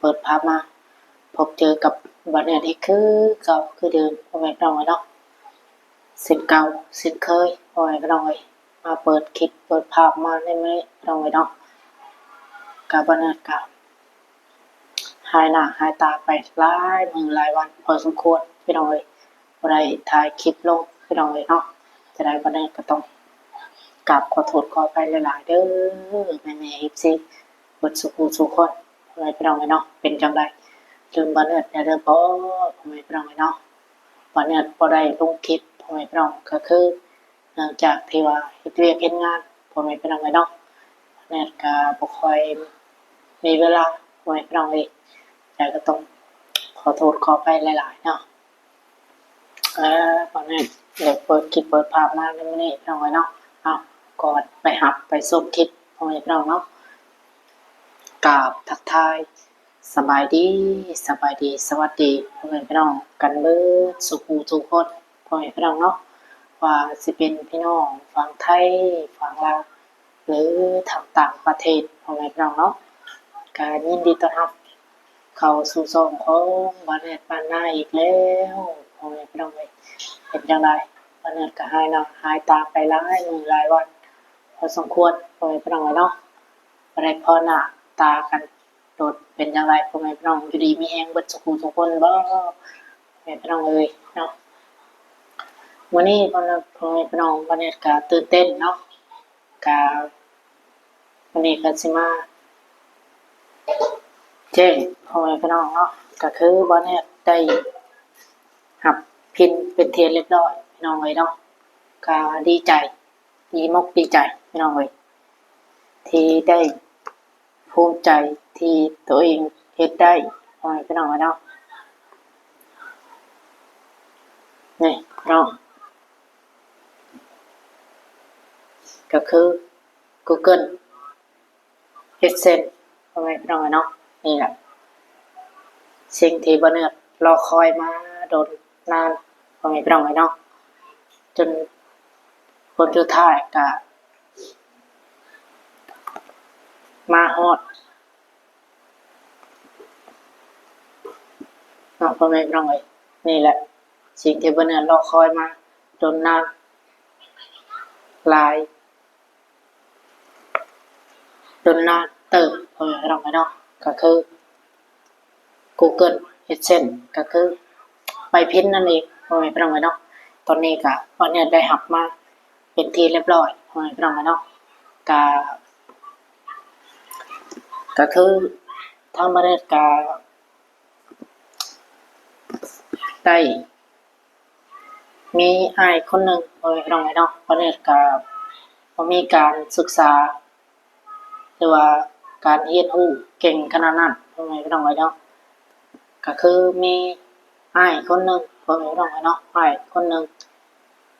ປີດພາບມາພົບເຈີກັບບ່າວແນດອີກຄືເກົ່າຄືເດີມ ພໍ່ແມ່ພີ່ນ້ອງເອີຍເນາະ. ເຊັ່ນເກົ່າເຊັ່ນເຄີຍ ພໍ່ແມ່ພີ່ນ້ອງເອີຍ ມາເປີດຄລິບເປີດພາບມາໃນມື້ນີ້ພີ່ນ້ອງເອີຍເນາະ. ກະບ່າວແນດກະຫາຍໜ້າຫາຍຕາໄປຫຼາຍມື້ຫຼາຍວັນພໍສົມຄວນພີ່ນ້ອງເອີຍ ບໍ່ໄດ້ຖ່າຍຄລິບລົງພີ່ນ້ອງເອີຍເນາະ. ຈະໄດ້ບ່າວແນດກະຕ້ອງກາບຂໍໂທດຂໍອະໄພຫຼາຍໆເດີ ແມ່ໆ ເອັຟຊີ ເບິດສູ່ຜູ້ສູ່ຄົນ ພໍ່ແມ່ພີ່ນ້ອງເອີຍເນາະ. ເປັນຈັ່ງໃດ ລືມບ່າວແນດແດ່ເດີບໍ່ ພໍ່ແມ່ພີ່ນ້ອງເອີຍເນາະ. ບ່າວແນດບໍ່ໄດ້ລົງຄລິບ ພໍ່ແມ່ພີ່ນ້ອງ ກະຄືເນື່ອງຈາກທີ່ວ່າເຮັດວຽກເຮັດງານ ພໍ່ແມ່ພີ່ນ້ອງເອີຍເນາະ. ບ່າວແນດກະບໍ່ຄ່ອຍມີເວລາ ພໍ່ແມ່ພີ່ນ້ອງເອີຍ ແຕ່ກະຕ້ອງຂໍໂທດຂໍອະໄພຫຼາຍໆເນາະ. ອ່າ ຕອນນີ້ໄດ້ເປີດຄລິບເປີດພາບມາໃນມື້ນີ້ພີ່ນ້ອງເອີຍເນາະ. ເອົາ ກ່ອນໄປຮັບໄປຊົມຄລິບ ພໍ່ແມ່ພີ່ນ້ອງເນາະ ກາບທັກທາຍສະບາຍດີ ສະບາຍດີ ສະຫວັດດີ ພໍ່ແມ່ພີ່ນ້ອງກັນເບິດສູ່ຜູ້ສູ່ຄົນ ພໍ່ແມ່ພີ່ນ້ອງເນາະ. ວ່າຊິເປັນພີ່ນ້ອງຝັ່ງໄທ ຝັ່ງລາວ ຫຼື ທາງຕ່າງປະເທດ ພໍ່ແມ່ພີ່ນ້ອງເນາະ. ກະຍິນດີຕ້ອນຮັບເຂົ້າສູ່ຊ່ອງຂອງບ່າວແນດບ້ານນາອີກແລ້ວ ພໍ່ແມ່ພີ່ນ້ອງເອີຍ. ເປັນຈັ່ງໃດ ບ່າວແນດກະຫາຍໜ້າຫາຍຕາໄປຫຼາຍມື້ຫຼາຍວັນພໍສົມຄວນ ພໍ່ແມ່ພີ່ນ້ອງເອີຍເນາະ. ບໍ່ໄດ້ພໍໜ້າຕາກັນດົນ ເປັນຈັ່ງໃດ ພໍ່ແມ່ພີ່ນ້ອງ ຢູ່ດີມີແຮງເບິດສູ່ຜູ້ສູ່ຄົນບໍ່ ແມ່ພີ່ນ້ອງເອີຍເນາະ. ມື້ນີ້ ພໍ່ແມ່ພີ່ນ້ອງ ບ່າວແນດກະຕື່ນເຕັ້ນເນາະ ກະ ມື້ນີ້ກະຊິມາແຈ້ງພໍ່ແມ່ພີ່ນ້ອງເນາະ ກະຄືບ່າວແນດໄດ້ຮັບພິນເປັນທີ່ຮຽບຮ້ອຍ ພີ່ນ້ອງເອີຍເນາະ. ກະດີໃຈ ດີມົກດີໃຈ ພີ່ນ້ອງເອີຍ ທີ່ໄດ້ ພູມໃຈທີ່ໂຕເອງເຮັດໄດ້ ພໍ່ແມ່ພີ່ນ້ອງເນາະ. ນີ້ເນາະ ກະຄື Google AdSense ພໍ່ແມ່ພີ່ນ້ອງເນາະ. ນີ້ແຫຼະ ສິ່ງທີ່ບ່າວແນດລໍຄອຍມາດົນນານ ພໍ່ແມ່ພີ່ນ້ອງເນາະ ຈົນຜົນສຸດທ້າຍກະ ມາຮອດເນາະ ພໍ່ແມ່ພີ່ນ້ອງເອີຍ. ນີ້ແຫຼະ ສິ່ງທີ່ບ່າວແນດລໍຄອຍມາດົນນານຫຼາຍ ດົນນານເຕີບ ພໍ່ແມ່ພີ່ນ້ອງເນາະ ກະຄື Google AdSense ກະຄືໃບພິນນັ້ນເອງ ພໍ່ແມ່ພີ່ນ້ອງເນາະ. ຕອນນີ້ກະບ່າວແນດໄດ້ຮັບມາເປັນທີ່ຮຽບຮ້ອຍ ພໍ່ແມ່ພີ່ນ້ອງເນາະ. ກະ ກະຄືທາງບ່າວແນດກະໄດ້ ມີອ້າຍຄົນໜຶ່ງ ພໍ່ແມ່ພີ່ນ້ອງເນາະ ບ່າວແນດກະບໍ່ມີການສຶກສາ ຫຼືວ່າການຮຽນຮູ້ເກັ່ງຂະໜາດນັ້ນ ພໍ່ແມ່ພີ່ນ້ອງເນາະ. ກະຄືມີອ້າຍຄົນໜຶ່ງ ພໍ່ແມ່ພີ່ນ້ອງເນາະ ອ້າຍຄົນໜຶ່ງ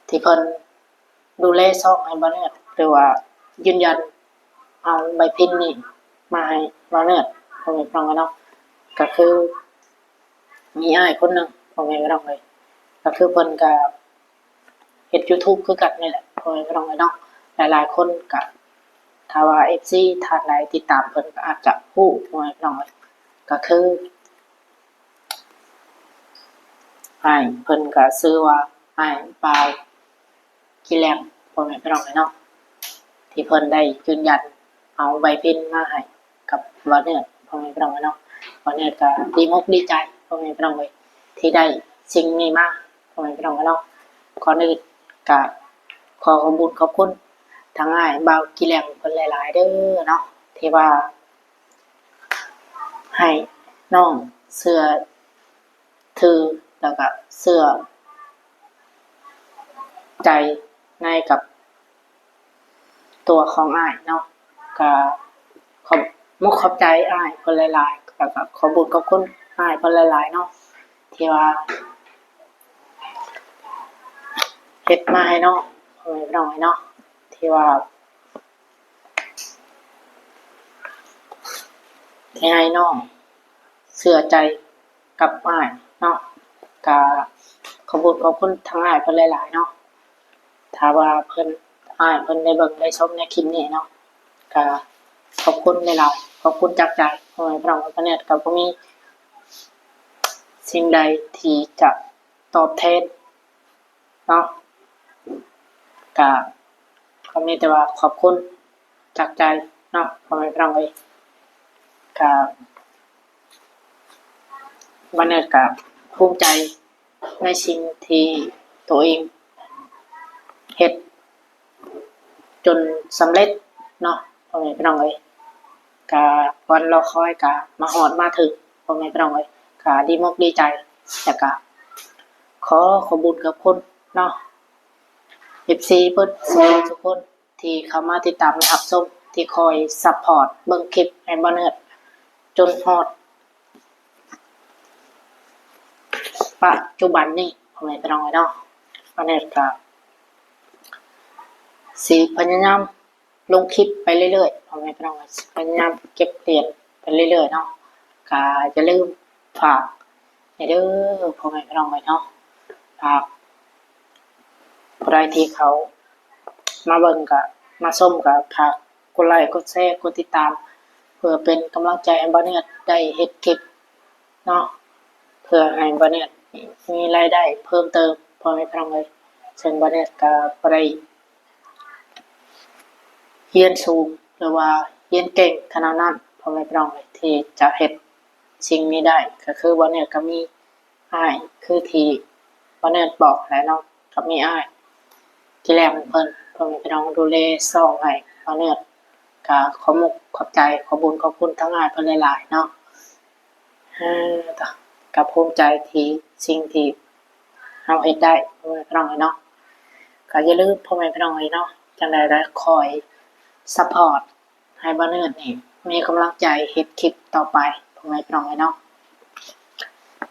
ທີ່ເພິ່ນ ດູແລຊ່ອງໃຫ້ບ່າວແນດ ຫຼືວ່າຢືນຢັນເອົາໃບພິນນີ້ມາໃຫ້ບ່າວແນດ ພໍ່ແມ່ພີ່ນ້ອງເນາະ. ກະຄືມີອ້າຍຄົນໜຶ່ງ ພໍ່ແມ່ພີ່ນ້ອງເອີຍ ກະຄືເພິ່ນກະເຮັດ YouTube ຄືກັນນີ້ແຫຼະ ພໍ່ແມ່ພີ່ນ້ອງເນາະ. ຫຼາຍໆຄົນກະ ຖ້າວ່າ ເອັຟຊີ ທ່ານໃດຕິດຕາມເພິ່ນກະອາດຈະຮູ້ ພໍ່ແມ່ພີ່ນ້ອງເອີຍ. ກະຄື ອ້າຍເພິ່ນກະຊື່ວ່າ ອ້າຍບ່າວ ກິແລັມ ພໍ່ແມ່ພີ່ນ້ອງເນາະ ທີ່ເພິ່ນໄດ້ຢືນຢັນເອົາໃບພິນມາໃຫ້ກັບບ່າວແນດ ພໍ່ແມ່ພີ່ນ້ອງເນາະ. ບ່າວແນດກະດີອົກດີໃຈ ພໍ່ແມ່ພີ່ນ້ອງເອີຍ ທີ່ໄດ້ສິ່ງນີ້ມາ ພໍ່ແມ່ພີ່ນ້ອງເນາະ. ກ່ອນອື່ນກະຂໍຂອບບຸນຂອບຄຸນທາງອ້າຍບ່າວກິແລັມເພິ່ນຫຼາຍໆເດີເນາະ ທີ່ວ່າ ໃຫ້ນ້ອງເຊື່ອຖື ແລ້ວກະເຊື່ອໃຈໃນກັບຕົວຂອງອ້າຍເນາະ. ກະຂອບມຸກຂອບໃຈອ້າຍເພິ່ນຫຼາຍໆ ແລ້ວກະຂອບບຸນຂອບຄຸນອ້າຍເພິ່ນຫຼາຍໆເນາະ ທີ່ວ່າເຮັດມາໃຫ້ນ້ອງ ເອີ ນ້ອງເນາະ ທີ່ວ່າ ທີ່ໃຫ້ນ້ອງເຊື່ອໃຈກັບອ້າຍເນາະ. ກະຂອບຄຸນ ຂອບຄຸນທາງອ້າຍເພິ່ນຫຼາຍໆເນາະ. ຖ້າວ່າເພິ່ນ ອ້າຍເພິ່ນໄດ້ເບິ່ງໄດ້ຊົມໃນຄລິບນີ້ເນາະ ກະຂອບຄຸນຫຼາຍໆ ຂອບຄຸນຈາກໃຈ ພໍ່ແມ່ພີ່ນ້ອງ ປາແນດກໍບໍ່ມີສິ່ງໃດທີ່ຈະຕອບແທນເນາະ ກະກໍມີແຕ່ວ່າຂອບຄຸນຈາກໃຈເນາະ ພໍ່ແມ່ພີ່ນ້ອງເອີຍ. ກະ ປາແນດກະພູມໃຈ ໃນສິ່ງທີ່ໂຕເອງເຮັດຈົນສຳເລັດເນາະ ພໍ່ແມ່ພີ່ນ້ອງເອີຍ. ກະວັນລໍຄອຍກະມາຮອດມາເຖິງ ພໍ່ແມ່ພີ່ນ້ອງເອີຍ. ກະດີມົກດີໃຈ ແລ້ວກະຂໍຂອບບຸນຂອບຄຸນເນາະ ເອັຟຊີ ເບິດສູ່ຄົນ ທີ່ເຂົ້າມາຕິດຕາມ ແລະ ຮັບຊົມ ທີ່ຄອຍຊັບພອດເບິ່ງຄລິບໃຫ້ບ່າວເນີດຈົນຮອດປັດຈຸບັນນີ້ ພໍ່ແມ່ພີ່ນ້ອງເອີຍເນາະ. ບ່າວເນີດກໍຊິພະຍາຍາມລົງຄລິບໄປເລື້ອຍໆ ພໍ່ແມ່ພີ່ນ້ອງເອີຍ, ຊິພະຍາຍາມເກັບຫຼຽນໄປເລື້ອຍໆເນາະ. ກໍຢ່າລືມຝາກແດ່ເດີ ພໍ່ແມ່ພີ່ນ້ອງເອີຍເນາະ, ຝາກ ຜູ້ໃດທີ່ເຂົ້າມາເບິ່ງກະ ມາຊົມກະ ຝາກກົດໄລ ກົດແຊ ກົດຕິດຕາມ ເພື່ອເປັນກຳລັງໃຈໃຫ້ບ່າວເນີດໄດ້ເຮັດຄລິບເນາະ, ເພື່ອໃຫ້ບ່າວເນີດມີລາຍໄດ້ເພີ່ມເຕີມ ພໍ່ແມ່ພີ່ນ້ອງເອີຍ. ເຊິ່ງບ່າວເນີດກະບໍ່ໄດ້ຮຽນສູງ ຫຼືວ່າຮຽນເກັ່ງຂະໜາດນັ້ນ ພໍ່ແມ່ພີ່ນ້ອງເອີຍ ທີ່ຈະເຮັດສິ່ງນີ້ໄດ້. ກະຄືບ່າວເນີດກະມີ ອ້າຍ ຄືທີ່ບ່າວເນີດບອກແຫຼະເນາະ, ກໍມີອ້າຍທີ່ແລ້ວເພິ່ນ ພໍ່ແມ່ພີ່ນ້ອງ ດູແລຊ່ອງໃຫ້ບ່າວເນີດ, ກໍຂອບມຸກຂອບໃຈ ຂອບບຸນຂອບຄຸນທາງອ້າຍເພິ່ນຫຼາຍໆເນາະ. ເອີ ກໍ ກໍພູມໃຈທີ່ສິ່ງທີ່ເຮົາເຮັດໄດ້ ພໍ່ແມ່ພີ່ນ້ອງເອີຍເນາະ. ກໍຢ່າລືມ ພໍ່ແມ່ພີ່ນ້ອງເອີຍເນາະ, ຈັ່ງໃດກໍຄອຍຊັບພອດ ໃຫ້ບ່າວເນີດນີ້ມີກຳລັງໃຈເຮັດຄລິບຕໍ່ໄປ ພໍ່ແມ່ພີ່ນ້ອງເອີຍເນາະ.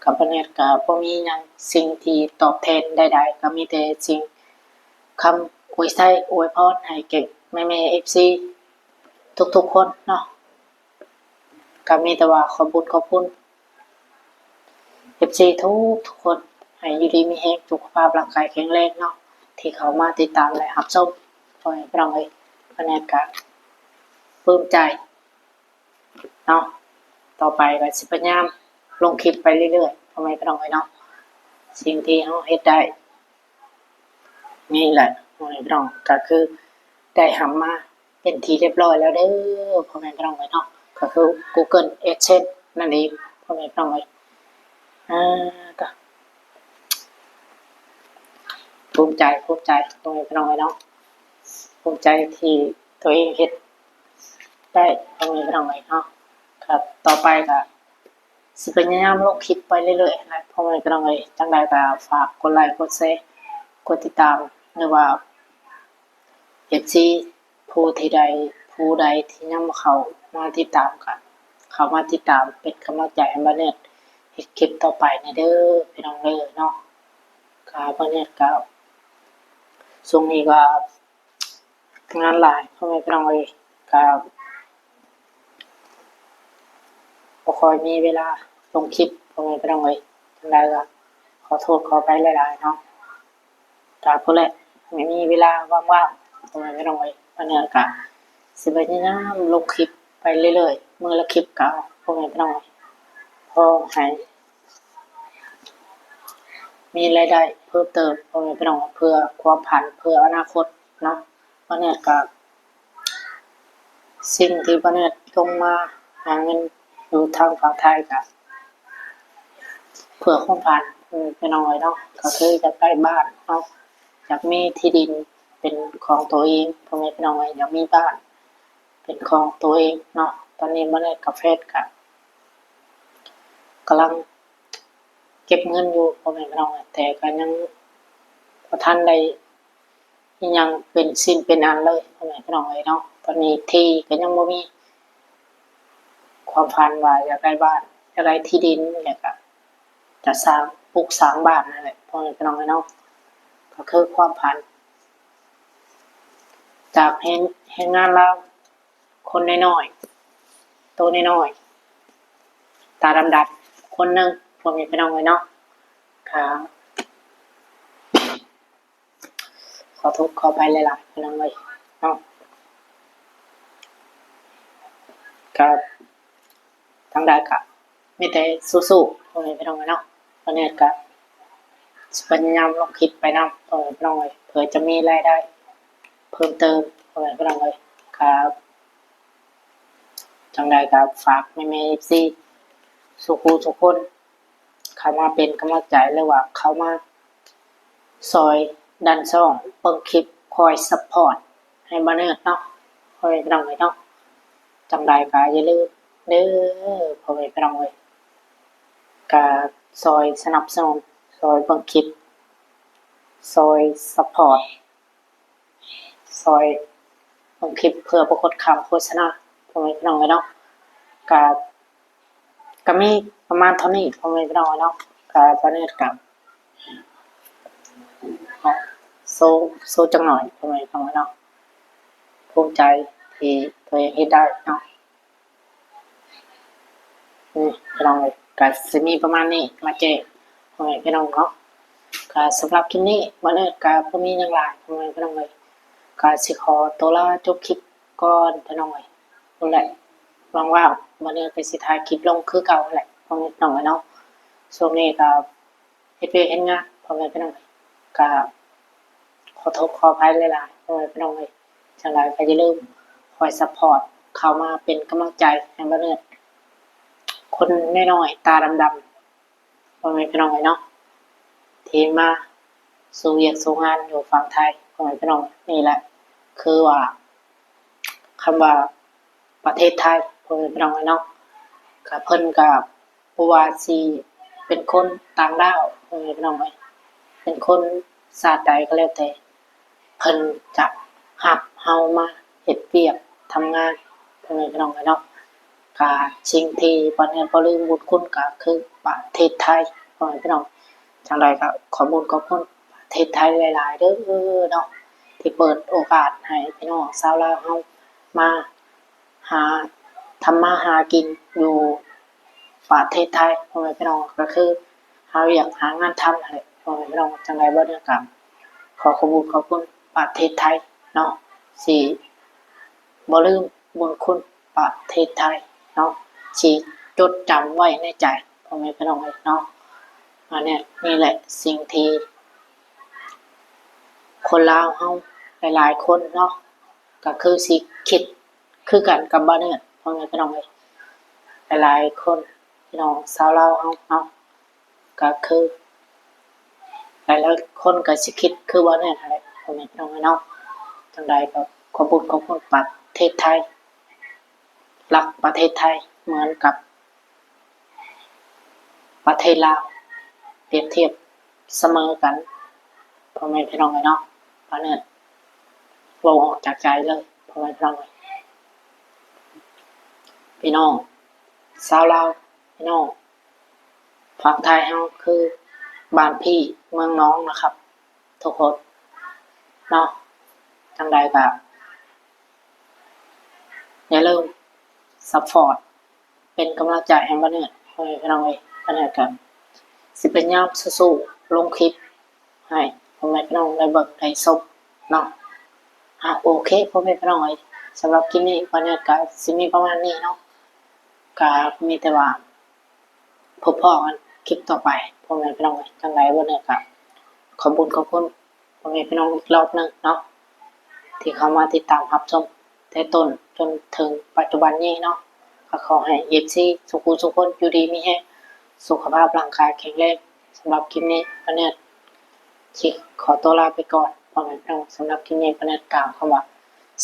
ກັບບ່າວເນີດກໍບໍ່ມີຫຍັງ ສິ່ງທີ່ຕອບແທນໃດໆ, ກໍມີແຕ່ສິ່ງຄຳອວຍໄຊອວຍພອນໃຫ້ແກ່ແມ່ໆ ເອັຟຊີ ທຸກໆຄົນເນາະ. ກໍມີແຕ່ວ່າຂອບບຸນຂອບຄຸນ ເອັຟຊີ ທຸກໆຄົນ ໃຫ້ຢູ່ດີມີແຮງ ສຸຂະພາບຮ່າງກາຍແຂງແຮງເນາະ ທີ່ເຂົ້າມາຕິດຕາມ ແລະ ຮັບຊົມ ພໍ່ແມ່ພີ່ນ້ອງເອີຍ. ບ່າວເນີດກະປຶ້ມໃຈເນາະ, ຕໍ່ໄປກໍຊິພະຍາຍາມລົງຄລິບໄປເລື້ອຍໆ ພໍ່ແມ່ພີ່ນ້ອງເອີຍເນາະ. ສິ່ງທີ່ເຮົາເຮັດໄດ້ ນີ້ແຫຼະ ພໍ່ແມ່ພີ່ນ້ອງ, ກໍຄືໄດ້ຮັບມາເປັນທີ່ຮຽບຮ້ອຍແລ້ວເດີ ພໍ່ແມ່ພີ່ນ້ອງເອີຍເນາະ, ກໍຄື Google AdSense ນັ້ນເອງ ພໍ່ແມ່ພີ່ນ້ອງເອີຍ. ອ່າ ກໍພູມໃຈ ພູມໃຈ ພໍ່ແມ່ພີ່ນ້ອງເອີຍເນາະ, ພູມໃຈທີ່ຕົວເອງເຮັດໄດ້ ພໍ່ແມ່ພີ່ນ້ອງເອີຍເນາະ. ກໍຕໍ່ໄປກໍ ຊິພະຍາຍາມລົງຄລິບໄປເລື້ອຍໆຫັ້ນແຫຼະ ພໍ່ແມ່ພີ່ນ້ອງເອີຍ. ຈັ່ງໃດກໍຝາກກົດໄລ ກົດແຊ ກົດຕິດຕາມ ຫຼືວ່າ ເອັຟຊີ ຜູ້ທີ່ໃດ ຜູ້ໃດທີ່ຍັງບໍ່ເຂົ້າມາຕິດຕາມ ກໍເຂົ້າມາຕິດຕາມເປັນກຳລັງໃຈໃຫ້ບ່າວເນີດເຮັດຄລິບຕໍ່ໄປແດ່ເດີ ພີ່ນ້ອງເດີເນາະ. ກໍບ່າວເນີດກໍ ຊ່ວງນີ້ກໍ ງານຫຼາຍ ພໍ່ແມ່ພີ່ນ້ອງເອີຍ, ກໍບໍ່ຄ່ອຍມີເວລາລົງຄລິບ ພໍ່ແມ່ພີ່ນ້ອງເອີຍ. ຈັ່ງໃດກໍຂໍໂທດຂໍອະໄພຫຼາຍໆເນາະ, ກໍພຸ້ນແຫຼະ ມີເວລາວ່າງໆ ພໍ່ແມ່ພີ່ນ້ອງເອີຍ. ອັນນີ້ກໍຊິພະຍາຍາມລົງຄລິບໄປເລື້ອຍໆ ມື້ລະຄລິບກໍ ພໍ່ແມ່ພີ່ນ້ອງເອີຍ, ພໍໃຫ້ ມີລາຍໄດ້ເພີ່ມເຕີມ ພໍ່ແມ່ພີ່ນ້ອງ, ເພື່ອຄວາມຝັນ ເພື່ອອະນາຄົດເນາະ. ບ່າວເນີດກໍ ສິ່ງທີ່ບ່າວເນີດລົງມາຫາເງິນຢູ່ທາງຝັ່ງໄທກໍເພື່ອຄວາມຝັນ ເອີ ພີ່ນ້ອງເອີຍເນາະ, ກໍຄືຢາກໄດ້ບ້ານເນາະ, ຢາກມີທີ່ດິນເປັນຂອງຕົວເອງ ພໍ່ແມ່ພີ່ນ້ອງເອີຍ, ຢາກມີບ້ານເປັນຂອງຕົວເອງເນາະ. ຕອນນີ້ບ່າວເນີດກັບແຟນກໍກຳລັງ ເກັບເງິນຢູ່ ພໍ່ແມ່ພີ່ນ້ອງເອີຍ, ແຕ່ກໍຍັງບໍ່ທັນໄດ້ອີ່ຫຍັງເປັນຊິ້ນເປັນອັນເລີຍ ພໍ່ແມ່ພີ່ນ້ອງເອີຍເນາະ. ຕອນນີ້ທີ່ກໍຍັງບໍ່ມີ, ຄວາມຝັນວ່າຢາກໄດ້ບ້ານ ຢາກໄດ້ທີ່ດິນ ແລ້ວກໍຈະສ້າງ ປຸກສ້າງບ້ານນັ້ນແຫຼະ ພໍ່ແມ່ພີ່ນ້ອງເອີຍເນາະ. ກໍຄືຄວາມຝັນຈາກແຮງ ແຮງງານລາວ ຄົນນ້ອຍໆ ໂຕນ້ອຍໆ ຕາດຳໆ ຄົນໜຶ່ງ ພໍ່ແມ່ພີ່ນ້ອງເອີຍເນາະ. ກໍຂໍໂທດຂໍອະໄພຫຼາຍໆ ພີ່ນ້ອງເອີຍເນາະ. ກໍ ຈັ່ງໃດກໍມີແຕ່ສູ້ໆ ພໍ່ແມ່ພີ່ນ້ອງເອີຍເນາະ. ບ່າວແນດກໍຊິພະຍາຍາມລົງຄລິບໄປນຳ ພໍ່ແມ່ພີ່ນ້ອງເອີຍ ເພື່ອຈະມີລາຍໄດ້ເພີ່ມເຕີມ ພໍ່ແມ່ພີ່ນ້ອງເອີຍ. ກໍຈັ່ງໃດກໍຝາກແມ່ໆ ເອັຟຊີ ສູ່ຜູ້ສູ່ຄົນ ເຂົ້າມາເປັນກຳລັງໃຈ ຫຼືວ່າເຂົ້າມາຊ່ອຍດັນຊ່ອງ ເບິ່ງຄລິບ ຄອຍຊັບພອດໃຫ້ບ່າວແນດເນາະ ພໍ່ແມ່ພີ່ນ້ອງເອີຍເນາະ. ຈັ່ງໃດກໍຢ່າລືມເດີ ພໍ່ແມ່ພີ່ນ້ອງເອີຍ ກໍຊ່ອຍສະໜັບສະໜູນ ຊ່ອຍເບິ່ງຄລິບ ຊ່ອຍຊັບພອດ ຊ່ອຍເບິ່ງຄລິບເພື່ອບໍ່ກົດຂ້າມໂຄສະນາ ພໍ່ແມ່ພີ່ນ້ອງເອີຍເນາະ. ກະ ກະມີປະມານເທົ່ານີ້ ພໍ່ແມ່ພີ່ນ້ອງເນາະ. ກະຕອນນີ້ກະໂຊ ໂຊຈັກໜ້ອຍ ພໍ່ແມ່ພີ່ນ້ອງເນາະ. ພູມໃຈທີ່ຕົວເອງເຮັດໄດ້ເນາະ. ນີ້ພີ່ນ້ອງເອີຍ ກະຊິມີປະມານນີ້ມາແຈ້ງພໍ່ແມ່ພີ່ນ້ອງເນາະ. ກະສຳລັບຄລິບນີ້ ບ່າວແນດກະບໍ່ມີຫຍັງຫຼາຍ ພໍ່ແມ່ພີ່ນ້ອງເອີຍ. ກະຊິຂໍຕົວລາຈົບຄລິບກ່ອນ ພີ່ນ້ອງເອີຍ. ພຸ້ນແຫຼະ ວ່າງໆ ບ່າວແນດກະຊິຖ່າຍຄລິບລົງຄືເກົ່າຫັ້ນແຫຼະ ພໍ່ແມ່ພີ່ນ້ອງເອີຍເນາະ. ຊ່ວງນີ້ກະ ເຮັດວຽກເຮັດງານ ພໍ່ແມ່ພີ່ນ້ອງເອີຍ ກະຂໍໂທດຂໍອະໄພຫຼາຍໆ ພໍ່ແມ່ພີ່ນ້ອງເອີຍ. ຈັ່ງໃດກໍຢ່າລືມຄອຍຊັບພອດ ເຂົ້າມາເປັນກຳລັງໃຈໃຫ້ບ່າວແນດ ຄົນນ້ອຍໆຕາດຳໆ ພໍ່ແມ່ພີ່ນ້ອງເອີຍເນາະ ທີ່ມາສູ້ວຽກສູ້ງານຢູ່ຝັ່ງໄທ ພໍ່ແມ່ພີ່ນ້ອງ. ນີ້ແຫຼະຄືວ່າ ຄຳວ່າປະເທດໄທ ພໍ່ແມ່ພີ່ນ້ອງເອີຍເນາະ. ກະເພິ່ນກະບໍ່ວ່າຊິເປັນຄົນຕ່າງດ້າວ ພໍ່ແມ່ພີ່ນ້ອງເອີຍ ເປັນຄົນຊາດໃດກໍແລ້ວແຕ່ ເພິ່ນຈະຮັບເຮົາມາເຮັດວຽກທຳງານ ພໍ່ແມ່ພີ່ນ້ອງເອີຍເນາະ. ກະສິ່ງທີ່ບໍ່ແມ່ນບໍ່ລືມບຸນຄຸນກະຄືປະເທດໄທ ພໍ່ແມ່ພີ່ນ້ອງ. ຈັ່ງໃດກໍຂອບບຸນຂອບຄຸນປະເທດໄທຫຼາຍໆເດີເນາະ ທີ່ເປີດໂອກາດໃຫ້ພີ່ນ້ອງຊາວລາວເຮົາມາ ຫາທຳມາຫາກິນຢູ່ປະເທດໄທ ພໍ່ແມ່ພີ່ນ້ອງ ກໍຄືຫາວຽກຫາງານທຳຫັ້ນແຫຼະ ພໍ່ແມ່ພີ່ນ້ອງ. ຈັ່ງໃດບໍ່ໄດ້ກໍຂໍຂອບຄຸນຂອບຄຸນປະເທດໄທເນາະ ຊິບໍ່ລືມບຸນຄຸນປະເທດໄທເນາະ ຊິຈົດຈຳໄວ້ໃນໃຈ ພໍ່ແມ່ພີ່ນ້ອງເອີຍເນາະ. ອັນນີ້ ນີ້ແຫຼະສິ່ງທີ່ຄົນລາວເຮົາຫຼາຍໆຄົນເນາະ ກໍຄືຊິຄິດ ຄືກັນກັບບ່າວແນດ ພໍ່ແມ່ພີ່ນ້ອງເອີຍ. ຫຼາຍໆຄົນ ພີ່ນ້ອງຊາວລາວເຮົາເນາະ ກໍຄືຫຼາຍໆຄົນກໍຊິຄິດຄືບ່າວແນດຫັ້ນແຫຼະ ພໍ່ແມ່ພີ່ນ້ອງເອີຍເນາະ. ຈັ່ງໃດກໍຂອບບຸນຂອບຄຸນປະເທດໄທ ຮັກປະເທດໄທເໝືອນກັບ ປະເທດລາວ ປຽບທຽບສະເໝີກັນ ພໍ່ແມ່ພີ່ນ້ອງເອີຍເນາະ. ບ່າວແນດເວົ້າອອກຈາກໃຈເລີຍ ພໍ່ແມ່ພີ່ນ້ອງເອີຍ. ພີ່ນ້ອງຊາວລາວ ພີ່ນ້ອງຝັ່ງໄທເຮົາຄືບ້ານພີ່ເມືອງນ້ອງນະຄັບ ທຸກຄົນເນາະ. ຈັ່ງໃດກໍຢ່າລືມຊັບພອດ ເປັນກຳລັງໃຈໃຫ້ບ່າວແນດ ພໍ່ແມ່ພີ່ນ້ອງເອີຍ. ບ່າວແນດກໍຊິພະຍາຍາມສູ້ໆລົງຄລິບໃຫ້ພໍ່ແມ່ພີ່ນ້ອງໄດ້ເບິ່ງໄດ້ຊົມເນາະ. ອາ ໂອເຄ ພໍ່ແມ່ພີ່ນ້ອງເອີຍ ສຳລັບຄລິບນີ້ບ່າວແນດກໍຊິມີປະມານນີ້ເນາະ. ກໍມີແຕ່ວ່າພົບພໍ້ກັນຄລິບຕໍ່ໄປ ພໍ່ແມ່ພີ່ນ້ອງເອີຍ. ຈັ່ງໃດບ່າວແນດກໍຂອບບຸນຂອບຄຸນ ພໍ່ແມ່ພີ່ນ້ອງອີກລອບໜຶ່ງເນາະ ທີ່ເຂົ້າມາຕິດຕາມຮັບຊົມແຕ່ຕົ້ນຈົນເຖິງປັດຈຸບັນນີ້ເນາະ. ກໍຂໍໃຫ້ເອັຟຊີທຸກຜູ້ທຸກຄົນຢູ່ດີມີແຮງ ສຸຂະພາບຮ່າງກາຍແຂງແຮງ. ສຳລັບຄລິບນີ້ບ່າວແນດຊິຂໍຕົວລາໄປກ່ອນ ພໍ່ແມ່ພີ່ນ້ອງ. ສຳລັບຄລິບນີ້ບ່າວແນດກ່າວຄຳວ່າ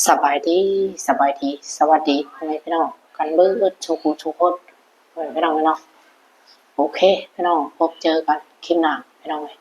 ສະບາຍດີ ສະບາຍດີ ສະຫວັດດີ ພໍ່ແມ່ພີ່ນ້ອງກັນເບິດທຸກຜູ້ທຸກຄົນ ພໍ່ແມ່ພີ່ນ້ອງເນາະ. ໂອເຄ ພີ່ນ້ອງ ພົບເຈີກັນຄລິບໜ້າ ພີ່ນ້ອງເອີຍ.